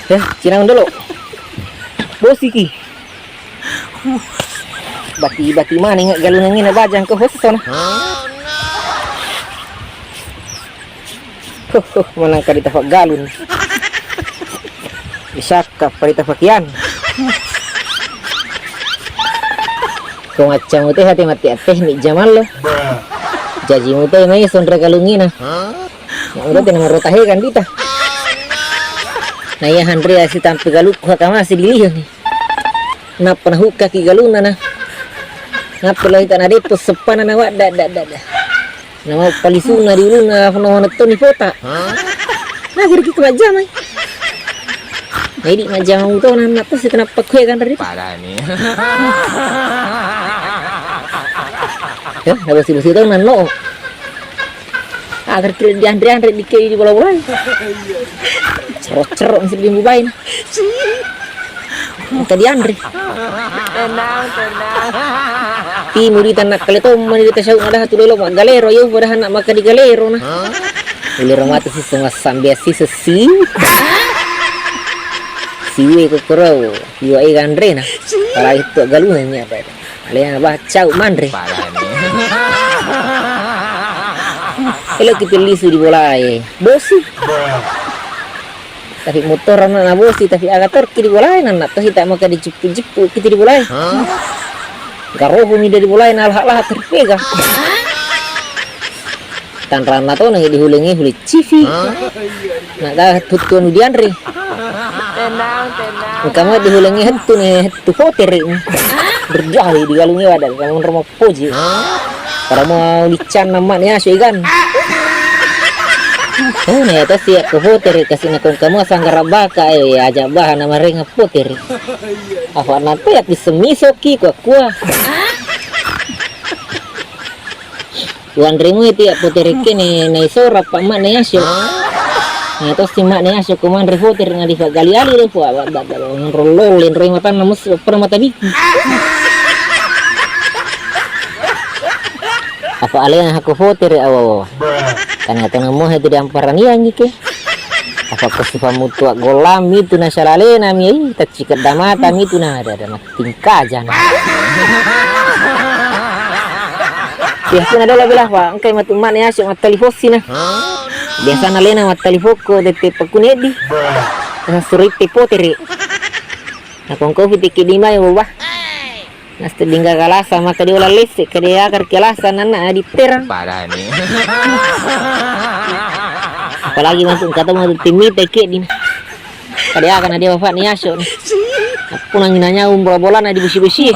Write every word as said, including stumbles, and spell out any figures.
Eh, cinang dulu. Bosiki. Bati-bati mana ingat galunangnge na bajang ke hossona. Huh, huh, manang kadi tapak galun. Isakka parita pakian. Ko macam mute hati mati teknik jamallo. Jaji mute mai sonre galungina. Mangga tena marota he kan dita. Na iya hanre asi tampe galukku haka masi diliho ni. Nappa nahukkaki galunna na. Nappa lo ita na depo seppana na wadda da da da. Nama palisuna di ulunna apa nama nettoni kota. Nah, jadi kita majjamai. Jadi majjama utona na terus kenapa kue kan dari. Parah nih. Ya, na bosi-bosi tau nanno. Agar tidak dianre-anre di kiri di bola-bola. Cerok-cerok masih di mubain. Engka dianre. Tenang, tenang. Timuri tanna kale tomma ni tasau nadaha tu lelo maggalero yo padahal nak maka di galero na. Uliro mati si sema sambe si sesi. Siwe ko koro, iwa e ganre na. Para itu galunannya apa itu? Alena bah cau manre. Parah nih. Elo ki pellisu di bolae. Bosi. Tapi motor anak na bosi, tapi aga torki di bolae, nanna tosi tak maka dijeppu-jeppu kita di bolae. Garohu mi dari bolae, na laha-laha terpega. Tanranna to nangi dihulengi hule civi. Na ga tuttu anu dianre. Tenang, tenang. Engka mo dihulengi hettu ni, hettu hotere ni. Berjahi di galungi wada, kamu rumah poji. Pada mau lican nama ni asu ikan. Oh, na iya tasi ya ke potere kasi na kong kamu sanggara baka, eh, aja bahan nama renga potere. Apa nanti ya disemisoki kua-kua. Wanre mu itu ya potere ke ni na isora pa mak ni asu. Na tosi mak ni asu ko manre potere na dipagali-ali deh, wah, wah, wah, wah, rollo lenroi matanna musu pernah mata biki. Apa alena hako potere awa-awa. Karena tena mohe tu diamparaniangi ke. Apa ko sifa mutua golam itu na salalena mi, eh, taccikedda mata mi tu na ada, ada mattingkajana. Biasana dolo bela pa, engkai matu mak ni asu mattali fosi na. Biasana lena mattali fokko tette pakune di. Suritte potere. Na kongko fitiki di mai, wah. Naste dingga kalasa maka diola lesse, kade akar kelasa nanna aditerang. Parah nih. Apalagi masuk kata mau timita ke di. Kade akar na dia bapak ni aso ni. Aku nangi nanya umroh bola na di besi-besi.